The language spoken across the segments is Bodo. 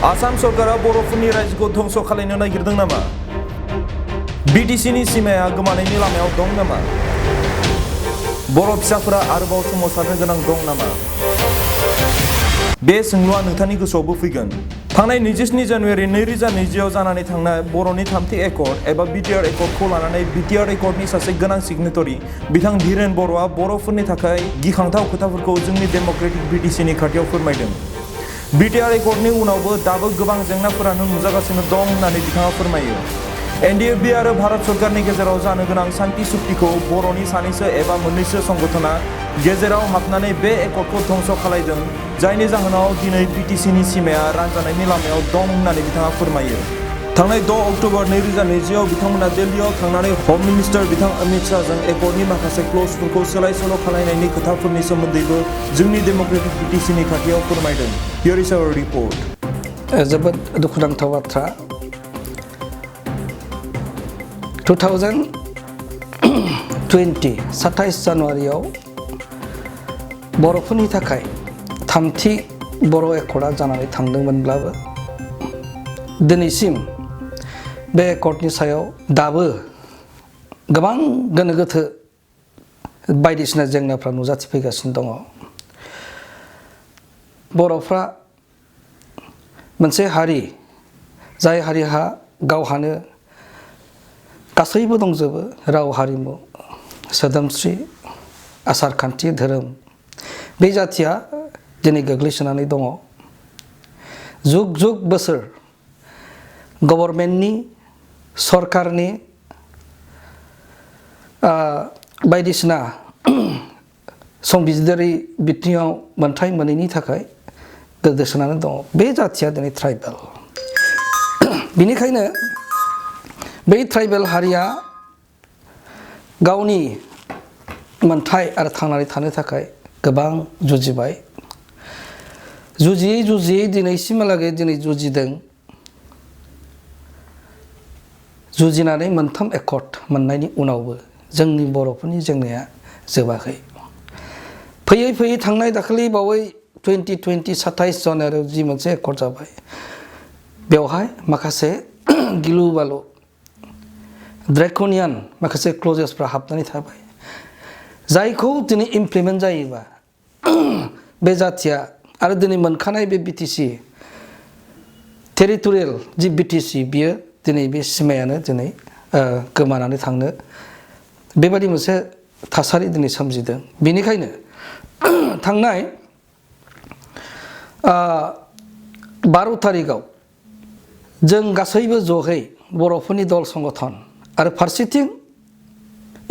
आसाम सरकारा बर'फोरनि रायजोखौ धंस खालामनो नागिरदों नामा? BTCनि सीमाया गोमानायनि लामायाव दं नामा? बर' फिसाफोरा आरोबाव सोमावसारनो गोनां दं नामा? बे सोंलुआ नोंथांनि गोसोआवबो फैगोन। थांनाय 27 जानुवारि 2020 आव जानानै थांनाय बर'नि थामथि एकर्ड एबा BTR एकर्डखौ लानानै BTR एकर्डनि सासे गोनां सिगनेटरि बिथां धीरेन बर'आ बर'फोरनि थाखाय गिखांथाव खोथाफोरखौ जोंनि डेम'क्रेटिक BTCनि खाथियाव फोरमायदों। BTR एकर्डनि उनावबो दाबो गोबां जेंनाफोरानो नुजागासिनो दं होननानै बिथाङा फोरमायो। NDFB आरो भारत सरकारनि गेजेराव जानो गोनां शान्ति चुक्तिखौ बर'नि सानैसो एबा मोननैसो संगठना गेजेराव हाबनानै बे एकर्डखौ धंस खालामदों, जायनि जाहोनाव दिनै BTCनि सीमाया रानजानायनि लामायाव दं होननानै बिथाङा फोरमायो। थांनाय 6 अक्ट'बर 2020 आव बिथांमोना दिल्लीयाव थांनानै होम मिनिस्टार बिथां अमित शाहजों एकर्डनि माखासे क्लजफोरखौ सोलाय-सोल' खालामनायनि खोथाफोरनि सोमोन्दैबो जोंनि डेम'क्रेटिक BTCनि खाथियाव फोरमायदों। Here is our report. जोबोद दुखुनांथाव बाथ्रा। 2020 27 जानुवारियाव बर'फोरनि थाखाय थामथि बर' एकर्डआ जानानै थांदोंमोनब्लाबो दिनैसिम बे एकर्डनि सायाव दाबो गोबां गोनो गोथो बायदिसिना जेंनाफ्रा नुजाथिफैगासिनो दङ। बर'फ्रा मोनसे हारि, जाय हारिहा गावहानो गासैबो दंजोबो, राव हारिमु सोदोमस्रि आसार खान्थि धोरोम। बे जाथिया दिनै गोग्लैसोनानै दङ। जुग जुग बोसोर गभर्नमेन्टनि सरकारनि बायदिसिना संबिजिदारि बिथिङाव मोनथाय मोनैनि थाखाय गोदोसोनानै दङ। बे जाथिया दिनै ट्राइबेल। बिनिखायनो बै ट्राइबेल हारिया गावनि मोनथाय आरो थांनानै थानो थाखाय गोबां जुजिबाय। जुजियै जुजियै दिनैसिमहालागै जुजिदों। जुजिनानै मोनथाम एकर्ड मोननायनि उनावबो जोंनि बर'फोरनि जेंनाया जोबाखै। फैयै फैयै थांनाय दाखालि बावै 2020 27 जानुवारियाव जि मोनसे एकर्ड जाबाय, बेवहाय माखासे गिलु बालु ड्रेकनियान माखासे क्लजेसफ्रा हाबनानै थाबाय, जायखौ दिनै इमप्लिमेन्ट जायोबा बे जाथिया आरो दिनै मोनखानाय बे BTC टेरिटरियेल जि BTC बियो दिनै बे सीमायानो दिनै गोमानानै थांनो बेबायदि मोनसे थासारि दिनै सोमजिदों। बेनिखायनो थांनाय 12 तारिखआव जों गासैबो ज'है बर'फोरनि दल संगठन आरो फारसेथिं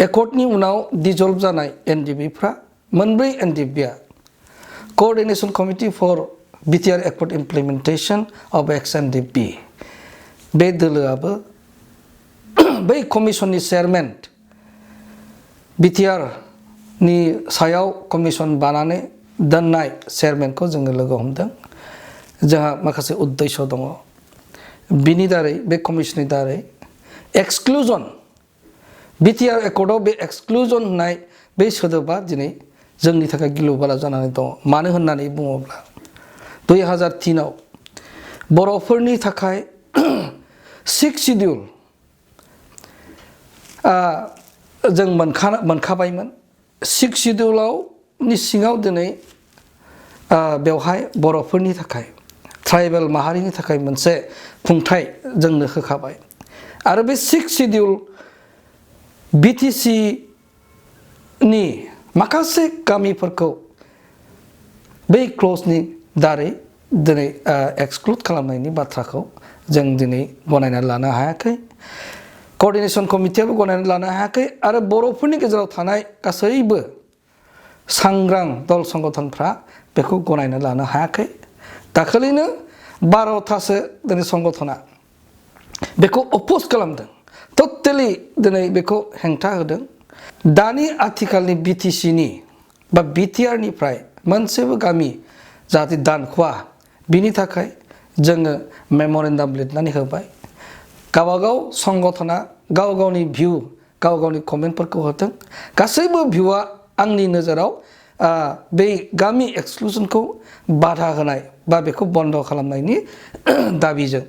एकर्डनि उनाव डिजल्भ जानाय NDFBफ्रा मोनब्रै NDFBआ coordination committee for BTR accord implementation of Ex NDFB बे दोलोआबो बै कमिसननि चेयारमेन BTR नि सायाव कमिसन बानानै दोननाय चेयारमेनखौ जोङो लोगो हमदों। जोंहा माखासे उद्देश्य दङ। बिनि दारै बे कमिसननि दारै exclusion BTR एकर्डआव बे exclusion होननाय बे सोदोबा दिनै जोंनि थाखाय गिलु बाला जानानै दङ। मानो होननानै बुङोब्ला 2003 आव बर'फोरनि थाखाय 6 शिड्युल जों मोनखाबायमोन। 6 शिड्युलाव नि सिङाव दिनै बेवहाय बर'फोरनि थाखाय ट्राइबेल माहारिनि थाखाय मोनसे खुंथाय जोंनो होखाबाय आरो बे 6 शिड्युल BTC नि माखासे गामिफोरखौ बै क्लजनि दारै दिनै एक्सक्लुड खालामनायनि बाथ्राखौ जों दिनै गनायनानै लानो हायाखै। कोअर्डिनेशन कमिटियाबो गनायनानै लानो हायाखै आरो बर'फोरनि गेजेराव थानाय गासैबो सांग्रां दल संगठनफ्रा बेखौ गनायनानै लानो हायाखै। दाखालिनो 12थासो दिनै संगठना बेखौ अपोज खालामदों, टटेलि दिनै बेखौ हेंथा होदों। दानि आथिखालनि BTCनि बा BTR निफ्राय मोनसेबो गामि जाहाथे दानख'वा, बिनि थाखाय जोङो मेम'रेन्डाम लिरनानै होबाय। गावबागाव संगठना गाव गावनि भिउ गाव गावनि कमेन्टफोरखौ होदों। गासैबो भिउआ आंनि नोजोराव बे गामि एक्सक्लुजनखौ बाधा होनाय बा बेखौ बन्द खालामनायनि दाबिजों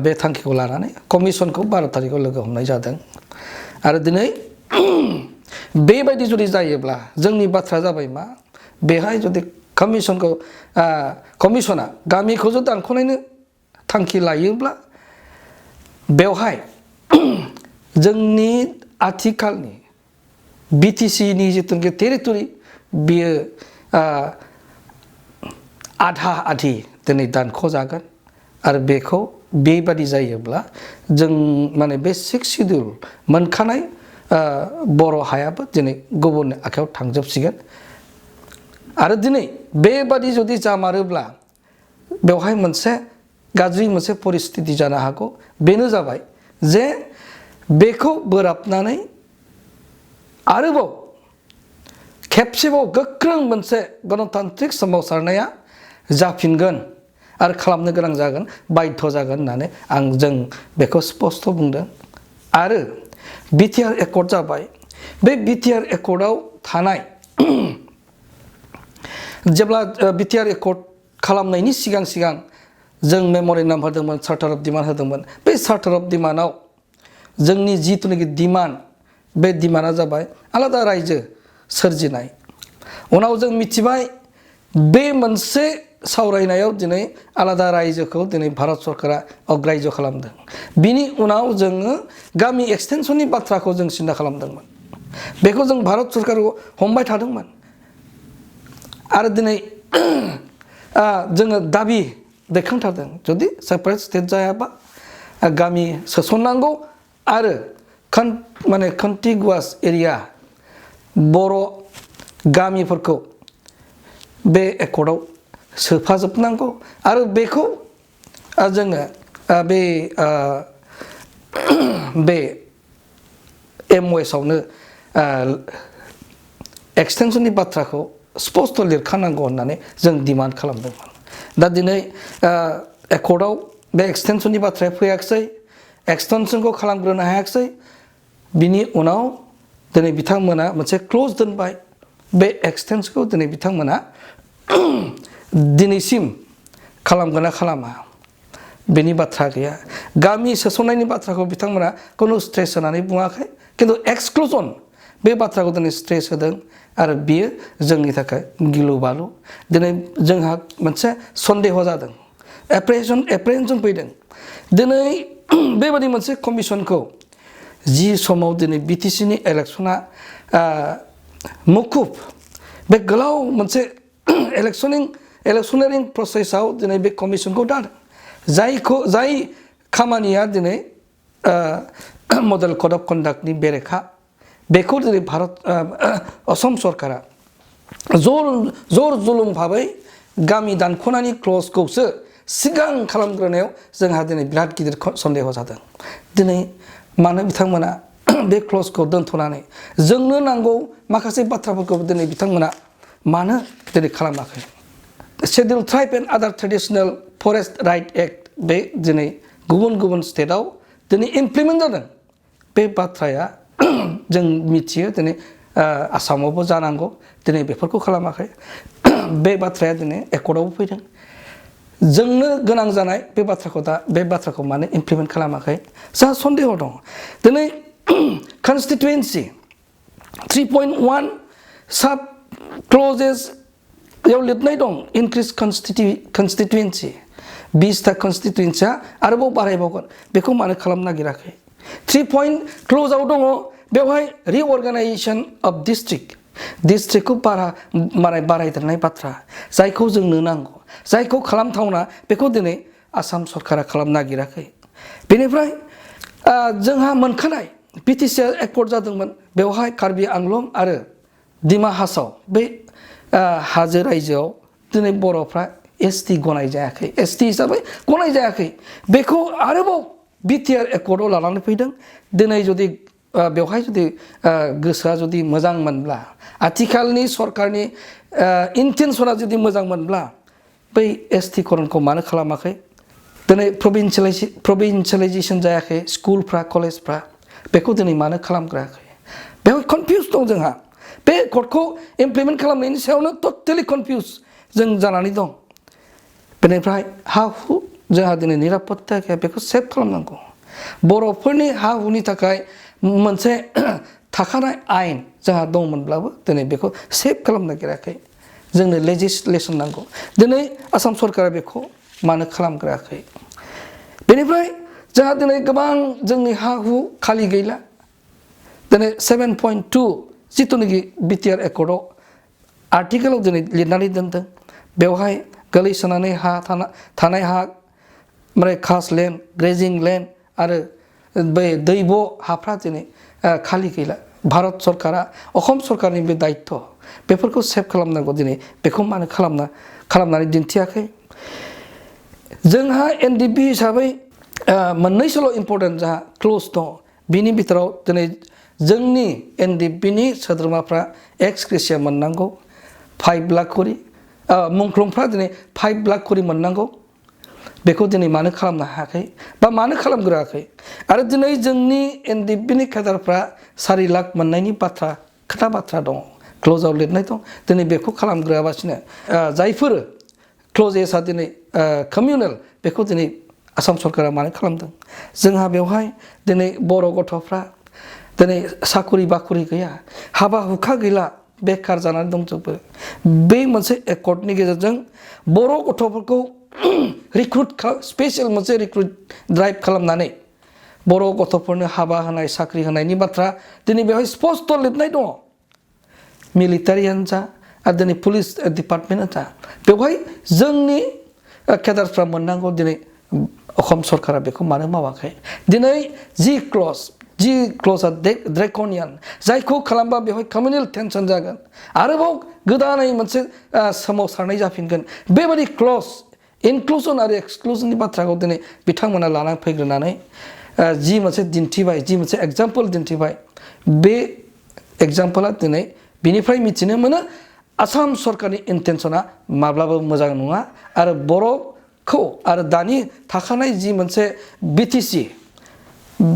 बे थांखिखौ लानानै कमिसनखौ 12 तारिखआव लोगो हमनाय जादों आरो दिनै बेबायदि जुदि जायोब्ला जोंनि बाथ्रा जाबाय मा बेहाय जुदि कमिसना गामिखौ जुदि दानख'नायनो थांखि लायोब्ला बेवहाय जोंनि आथिखालनि BTCनि जिथुनाखि टेरिटरि बियो आधा आधि दिनै दानख'जागोन आरो बेखौ बेबादि जायोब्ला जों माने बे 6 शिड्युल मोनखानाय बर' हायाबो दिनै गुबुननि आखायाव थांजोबसिगोन आरो दिनै बेबादि जुदि जामारोब्ला बेवहाय मोनसे गाज्रि मोनसे परिस्थिति जानो हागौ बेनो जाबाय जे बेखौ बोराबनानै आरोबाव खेबसेबाव गोख्रों मोनसे गणतान्त्रिक सोमावसारनाया जाफिनगोन आरो खालामनो गोनां जागोन बाध्य जागोन होननानै जों बेखौ स्पष्ट बुंदों आरो BTR एकर्ड जाबाय बे BTR एकर्डआव थानाय जेब्ला BTR एकर्ड खालामनायनि सिगां जों मेम'रेन्डाम होदोंमोन चार्टार अफ डिमान्ड होदोंमोन बे चार्टार अफ डिमान्डआव जोंनि जिथुनाखि डिमान्ड बे डिमान्डआ जाबाय आलादा रायजो सोरजिनाय उनाव जों मिथिबाय बे मोनसे सावरायनायाव दिनै आलादा रायजोखौ दिनै भारत सरकारा अग्राह्य खालामदों बिनि उनाव जोङो गामि एक्सटेनसननि बाथ्राखौ जों सिन्था खालामदोंमोन बेखौ जों भारत सरकारखौ हमबाय थादोंमोन आरो दिनै जोङो दाबि दैखांथारदों जुदि सेपारेट स्टेट जायाबा गामि सोसननांगौ आरो माने कन्टिगुवास एरिया बर' गामिफोरखौ बे एकर्डआव सोफाजोबनांगौ आरो बेखौ जोङो बे MOS आवनो एक्सटेनसननि बाथ्राखौ स्पष्ट लिरखानांगौ होननानै जों डिमान्ड खालामदोंमोन दा दिनै एकर्डआव बे एक्सटेनसननि बाथ्राया फैयाखिसै एक्सटेनसनखौ खालामग्रोनो हायाखिसै बिनि उनाव दिनै बिथांमोना मोनसे क्ल'ज दोनबाय बे एक्सटेनसनखौ दिनै बिथांमोना दिनैसिम खालामगोन ना खालामा बेनि बाथ्रा गैया गामि सोसननायनि बाथ्राखौ बिथांमोना खुनु स्ट्रेस होनानै बुङाखै किन्तु एक्सक्लुजन बे बाथ्राखौ दिनै स्ट्रेस होदों आरो बियो जोंनि थाखाय गिलु बालु दिनै जोंहा मोनसे सन्देह जादों एप्रिहेन्सन फैदों दिनै बेबादि मोनसे कमिसनखौ जि समाव दिनै BTCनि इलेक्सना मुखुब बे गोलाव मोनसे इलेक्शनारिं प्रसेसआव दिनै बे कमिसनखौ दादों जाय खामानिया दिनै मडेल कड अफ कन्डाक्टनि बेरेखा बेखौ दिनै असम सरकारा जर जुलुम भाबै गामि दानख'नायनि क्लजखौसो सिगां खालामग्रोनायाव जोंहा दिनै बिराद गिदिर सन्देह जादों दिनै मानो बिथांमोना बे क्लजखौ दोनथ'नानै जोंनो नांगौ माखासे बाथ्राफोरखौ दिनै बिथांमोना मानो दिनै खालामाखै शेड्युल ट्राइब एन्ड आदार ट्रेडिशनेल फरेस्ट राइट एक्ट बे दिनै गुबुन स्टेटआव दिनै इमप्लिमेन्ट जादों बे बाथ्राया जों मिथियो दिनै आसामावबो जानांगौ दिनै बेफोरखौ खालामाखै बे बाथ्राया दिनै एकर्डआवबो फैदों जोंनो गोनां जानाय बे बाथ्राखौ मानो इमप्लिमेन्ट खालामाखै जोंहा सन्देह दं दिनै कन्स्टिटुएन्सि 3.1 साब क्लजेस याव लिरनाय दं इनक्रिज कन्स्टिटुएन्सि 20टा कन्स्टिटुएन्सिया आरोबाव बारायबावगोन बेखौ मानो खालामनो नागिराखै 3 पॉइंट क्ल'जआव दङ बेवहाय रिअर्गानाइजेसन अफ डिस्ट्रिक्टखौ बारायदेरनाय बाथ्रा जायखौ जोंनो नांगौ जायखौ खालामथावना बेखौ दिनै आसाम सरकारा खालामनो नागिराखै बेनिफ्राय जोंहा मोनखानाय BTC एकर्ड जादोंमोन बेवहाय कार्बि आंलं आरो डिमा हासाव बे हाजो रायजोआव दिनै बर'फ्रा ST गनाय जायाखै ST हिसाबै गनाय जायाखै बेखौ आरोबाव BTR एकर्डआव लानानै फैदों दिनै जुदि बेवहाय जुदि गोसोआ जुदि मोजां मोनब्ला आथिखालनि सरकारनि इन्टेन्सना जुदि मोजां मोनब्ला बै ST करनखौ मानो खालामाखै दिनै प्रभिन्सियेलाइजेसन जायाखै स्कुलफ्रा कलेजफ्रा बेखौ दिनै मानो खालामग्रायाखै बेवहाय कनफिउज दं जोंहा बे एकर्डखौ इमप्लिमेन्ट खालामनायनि सायावनो टटेलि कनफिउज जों जानानै दं बेनिफ्राय हा हु जोंहा दिनै निरापत्ता गैया बेखौ सेभ खालामनांगौ बर'फोरनि हा हुनि थाखाय मोनसे थाखानाय आयेन जोंहा दंमोनब्लाबो दिनै बेखौ सेभ खालामनो नागिराखै जोंनो लेजिस्लेसन नांगौ दिनै आसाम सरकारा बेखौ मानो खालामग्रायाखै बेनिफ्राय जोंहा दिनै गोबां जोंनि हा हु खालि गैला दिनै 7.2 जिथुनाखि बिटिआर एकर्डआव आर्टिकेलाव दिनै लिरनानै दोनदों बेवहाय गोलैसोनानै हा थानाय हा माने कास्ट लेन्ड ग्रेजिं लेन्ड आरो बे दैब' हाफ्रा दिनै खालि गैला भारत सरकारा असम सरकारनि बे दायित्व बेफोरखौ सेभ खालामनांगौ दिनै बेखौ मानो खालामनानै दिन्थियाखै जोंहा एनडिएफबि हिसाबै मोननैसोल' इम्पर्टेन्ट जोंहा क्ल'ज दङ बिनि बिथोराव दिनै जोंनि एनडिएफबिनि सोद्रोमाफ्रा एक्स ग्रेसिया मोननांगौ 5 लाख करि मुंख्लंफ्रा दिनै 5 लाख करि मोननांगौ बेखौ दिनै मानो खालामनो हायाखै बा मानो खालामग्रोआखै आरो दिनै जोंनि एनडिएफबिनि केडारफ्रा 4 लाख मोननायनि खोथा बाथ्रा दङ क्ल'जआव लिरनाय दं दिनै बेखौ खालामग्रोआबासिनो जायफोर क्ल'जेसआ दिनै कमिउनेल बेखौ दिनै आसाम सरकारा मानो खालामदों जोंहा बेवहाय दिनै बर' गथ'फ्रा दिनै साखरि बाखरि गैया हाबा हुखा गैला बेखार जानानै दंजोबो बे मोनसे एकर्डनि गेजेरजों बर' गथ'फोरखौ रिक्रुट स्पेसियेल मोनसे रिक्रुट ड्राइभ खालामनानै बर' गथ'फोरनो हाबा होनाय साख्रि होनायनि बाथ्रा दिनै बेवहाय स्पष्ट लिरनाय दङ मिलिटारियानो जा आरो दिनै पुलिस डिपार्टमेन्टआनो जा बेवहाय जोंनि केडारफ्रा मोननांगौ दिनै असम सरकारा बेखौ मानो मावाखै दिनै जि क्ल'जआ ड्रेकनियान जायखौ खालामबा बेवहाय कमिउनेल टेनसन जागोन आरोबाव गोदानै मोनसे सोमावसारनाय जाफिनगोन बेबायदि क्ल'ज इनक्लुजन आरो एक्सक्लुजननि बाथ्राखौ दिनै बिथांमोना लानानै फैग्रोनानै जि मोनसे दिन्थिबाय जि मोनसे एग्जाम्पल दिन्थिबाय बे एग्जाम्पला दिनै बिनिफ्राय मिथिनो मोनो आसाम सरकारनि इन्टेनसना माब्लाबो मोजां नङा आरो बर'खौ आरो दानि थाखानाय जि मोनसे बिटिसि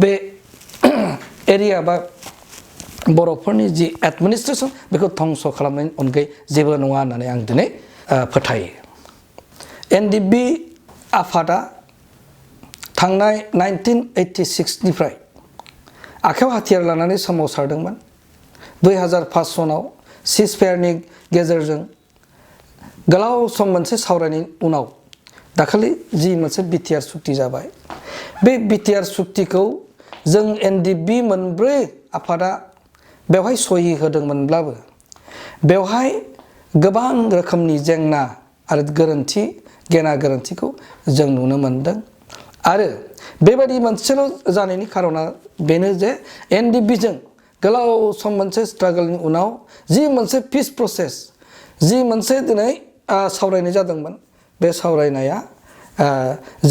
बे एरिया बा बर'फोरनि जि एडमिनिस्ट्रेसन बेखौ धंस खालामनायनि अनगायै जेबो नङा होननानै आं दिनै फोथायो एनडिएफबि आफादा थांनाय 1986निफ्राय आखायाव हाथियार लानानै सोमावसारदोंमोन 2005 सनाव सिजफायारनि गेजेरजों गोलाव सम मोनसे सावरायनायनि उनाव दाखालि जि मोनसे बिटिआर सुक्ति जाबाय बे बिटिआर सुक्तिखौ जों एनडिएफबि मोनब्रै आफादा बेवहाय सहि होदोंमोनब्लाबो बेवहाय गोबां रोखोमनि जेंना आरो गेना गोरोन्थिखौ जों नुनो मोनदों आरो बेबायदि मोनसेल' जानायनि खारना बेनो जे एनडिएफबिजों गोलाव सम मोनसे स्ट्रागलनि उनाव जि मोनसे पिस प्रसेस जि मोनसे दिनै सावरायनाय जादोंमोन बे सावरायनाया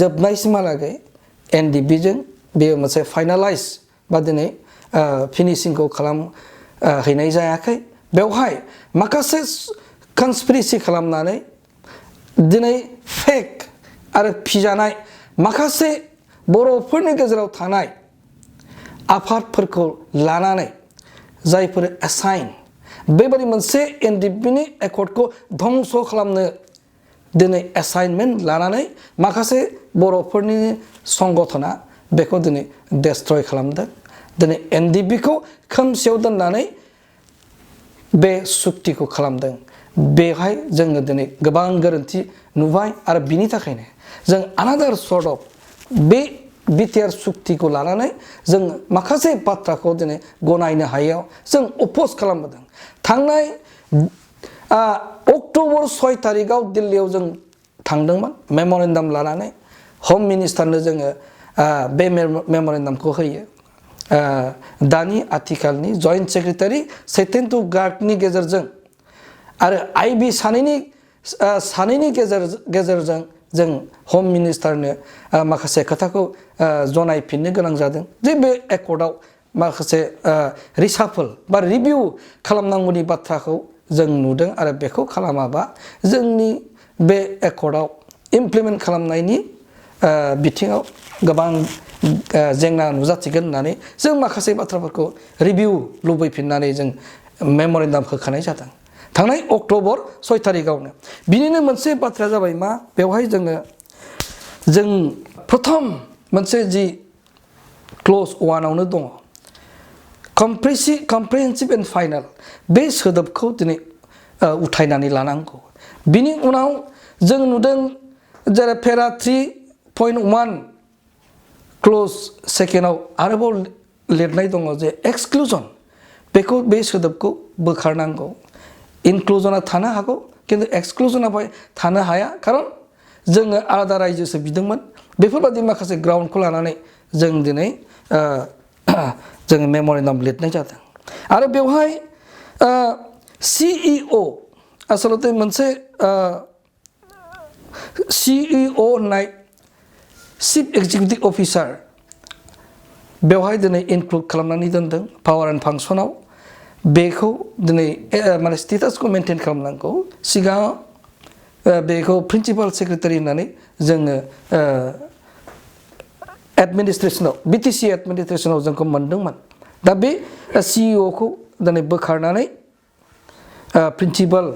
जोबनायसिमहालागै एनडिएफबिजों बेयो मोनसे फाइनालाइज बा दिनै फिनिशिंखौ हैनाय जायाखै बेवहाय माखासे कनस्पिरेसि खालामनानै दिनै फेक आरो फिजानाय माखासे बर'फोरनि गेजेराव थानाय आफादफोरखौ लानानै जायफोर एसाइन बेबायदि मोनसे एनडिएफबिनि एकर्डखौ धंस खालामनो दिनै एसाइनमेन्ट लानानै माखासे बर'फोरनि संगठना बेखौ दिनै डेस्ट्रय खालामदों दिनै एनडिएफबिखौ खोमसियाव दोननानै बे सुक्तिखौ खालामदों बेवहाय जोङो दिनै गोबां गोरोन्थि नुबाय आरो बिनि थाखायनो जों आनादार सर्ट अफ बे बिटिआर सुक्तिखौ लानानै जों माखासे बाथ्राखौ दिनै गनायनो हायैयाव जों अपोज खालामबोदों थांनाय अक्ट'बर 6 तारिखआव दिल्लीयाव जों थांदोंमोन मेम'रेन्डाम लानानै हम मिनिस्टारनो जोङो बे मेम'रेन्डामखौ होयो दानि आथिखालनि जइन्ट सेक्रेटारि सत्येन्दु गार्गनि गेजेरजों आरो आइबि सानैनि गेजेरजों जों हम मिनिस्टारनो माखासे खोथाखौ जनायफिननो गोनां जादों जे बे एकर्डआव माखासे रिसाफल बा रिभिउ खालामनांगौनि बाथ्राखौ जों नुदों आरो बेखौ खालामाबा जोंनि बे एकर्डआव इमप्लिमेन्ट खालामनायनि बिथिङाव गोबां जेंना नुजाथिगोन होननानै जों माखासे बाथ्राफोरखौ रिभिउ लुबैफिननानै जों मेम'रेन्डाम होखानाय जादों थांनाय अक्ट'बर 6 तारिखआवनो बिनिनो मोनसे बाथ्राया जाबाय मा बेवहाय जों प्रथम मोनसे जि क्ल'ज 1आवनो दङ कम्प्रिहेन्सिभ एन्ड फाइनाल बे सोदोबखौ दिनै उथायनानै लानांगौ बिनि उनाव जों नुदों जेरै पेरा 3.1 क्ल'ज सेकेन्डआव आरोबाव लिरनाय दङ जे एक्सक्लुजन बेखौ बे सोदोबखौ बोखारनांगौ इनक्लुजना थानो हागौ किन्तु एक्सक्लुजना बेवहाय थानो हाया खारन जोङो आलादा रायजोसो बिदोंमोन बेफोरबायदि माखासे ग्राउन्डखौ लानानै जों दिनै जोङो मेम'रेन्डाम लिरनाय जादों आरो बेवहाय CEO आसलते मोनसे CEO होननाय चिफ एक्जिकिउटिभ अफिसार बेवहाय दिनै इनक्लुड खालामनानै दोनदों पावार एन्ड फांसनाव बेखौ दिनै माने स्टेटासखौ मेनटेन खालामनांगौ सिगाङाव बेखौ प्रिन्सिपाल सेक्रेटारि होननानै जोङो एडमिनिस्ट्रेसनाव BTC एडमिनिस्ट्रेसनाव जोंखौ मोनदोंमोन दा बे CEOखौ दिनै बोखारनानै प्रिन्सिपाल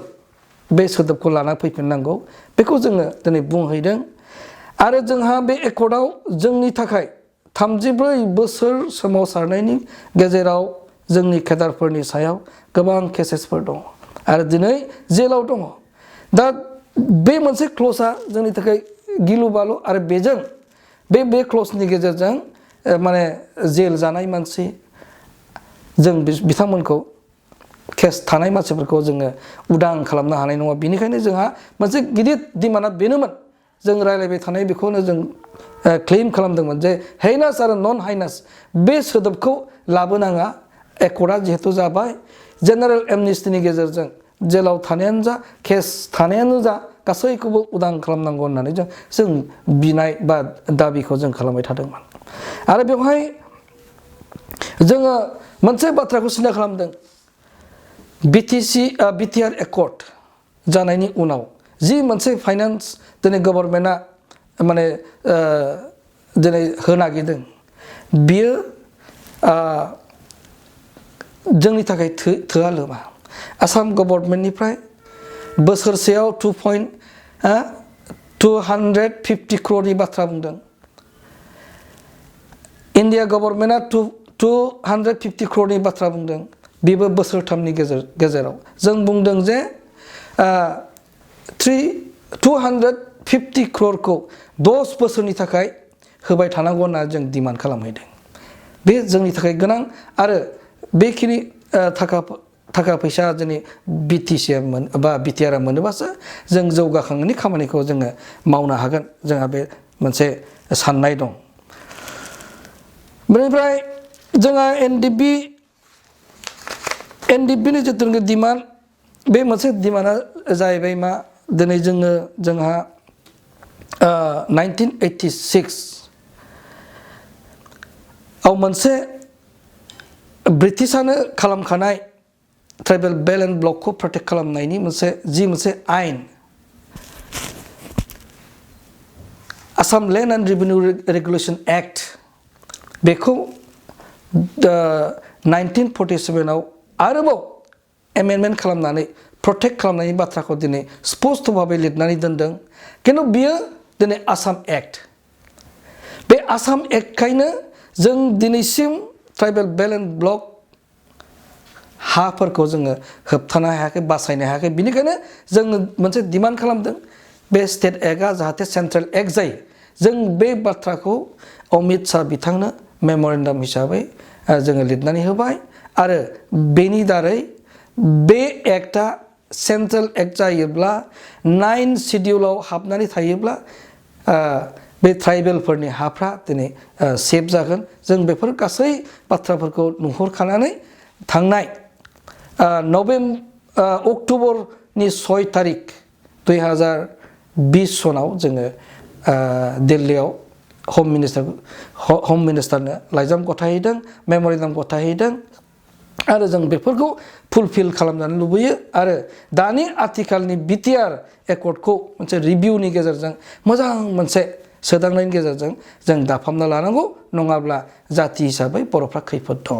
बे सोदोबखौ लाना फैफिननांगौ बेखौ जोङो दिनै बुंहैदों आरो जोंहा बे एकर्डआव जोंनि थाखाय 34 बोसोर सोमावसारनायनि गेजेराव जोंनि केडारफोरनि सायाव गोबां केसेसफोर दङ आरो दिनै जेलाव दङ दा बे मोनसे क्ल'जआ जोंनि थाखाय गिलु बालु आरो बेजों बे क्ल'जनि गेजेरजों माने जेल जानाय मानसि जों बिथांमोनखौ केस थानाय मानसिफोरखौ जोङो उदां खालामनो हानाय नङा बेनिखायनो जोंहा मोनसे गिदिर डिमान्डआ बेनोमोन जों रायलायबाय थानाय बेखौनो जों क्लेम खालामदोंमोन जे हाइनास आरो नन हाइनास बे सोदोबखौ लाबोनाङा एकर्डआ जिहेतु जाबाय जेनेरेल एमनेस्टिनि गेजेरजों जेलाव थानायानो जा केस थानायानो जा गासैखौबो उदां खालामनांगौ होननानै जों बिनाय बा दाबिखौ जों खालामबाय थादोंमोन आरो बेवहाय जोङो मोनसे बाथ्राखौ सिन्था खालामदों BTR Accord जानायनि उनाव जि मोनसे फाइनान्स दिनै गभर्नमेन्टआ माने दिनै होनो नागिरदों बियो जोंनि थाखाय थोआ लोमा आसाम गभर्नमेन्टनिफ्राय बोसोरसेयाव 250 crore बाथ्रा बुंदों इन्डिया गभर्नमेन्टआ 250 crore बाथ्रा बुंदों बेबो बोसोरथामनि गेजेराव जों बुंदों जे 250 crore 10 बोसोरनि थाखाय होबाय थानांगौ होनना जों डिमान्ड खालामहैदों बे जोंनि थाखाय गोनां आरो बेखिनि थाखा फैसा जोंनि BTCआ बा BTRआ मोनोबासो जों जौगाखांनायनि खामानिखौ जोङो मावनो हागोन जोंहा बे मोनसे साननाय दं बेनिफ्राय जोंहा NDFBनि जिथुनाखि डिमान्ड बे मोनसे डिमान्डआ जाहैबाय मा दिनै जोंहा 1986 आव मोनसे ब्रिटिशानो खालामखानाय ट्राइबेल बेल्ट एन्ड ब्लकखौ प्रटेक्ट खालामनायनि मोनसे आयेन Assam land and revenue regulation act बेखौ 1947 आव आरोबाव एमेन्डमेन्ट खालामनानै प्रटेक्ट खालामनायनि बाथ्राखौ दिनै स्पष्ट भाबै लिरनानै दोनदों किन्तु बियो दिनै आसाम एक्ट बे आसाम एक्टखायनो जों दिनैसिम ट्राइबेल बेल्ट एन्ड ब्लक हाफोरखौ जोङो होबथानो हायाखै बासायनो हायाखै बिनिखायनो जों मोनसे डिमान्ड खालामदों बे स्टेट एक्टआ जाहाथे सेन्ट्रेल एक्ट जायो जों बे बाथ्राखौ अमित शाह बिथांनो मेम'रेन्डाम हिसाबै जोङो लिरनानै होबाय आरो बेनि दारै बे एक्टआ सेन्ट्रेल एक्ट जायोब्ला 9 शिडिउलाव हाबनानै थायोब्ला बे ट्राइबेलफोरनि हाफ्रा दिनै सेफ जागोन जों बेफोर गासै बाथ्राफोरखौ नुहुरखानानै थांनाय अक्ट'बरनि 6 तारिख 2020 सनाव जोङो दिल्लीयाव हम मिनिस्टारनो लाइजाम गथायहैदों मेम'रेन्डाम गथायहैदों आरो जों बेफोरखौ फुलफिल खालामजानो लुबैयो आरो दानि आथिखालनि BTR एकर्डखौ मोनसे रिभिउनि गेजेरजों मोजां मोनसे सोदांनायनि गेजेरजों जों दाफामना लानांगौ नङाब्ला जाथि हिसाबै बर'फ्रा खैफोद दङ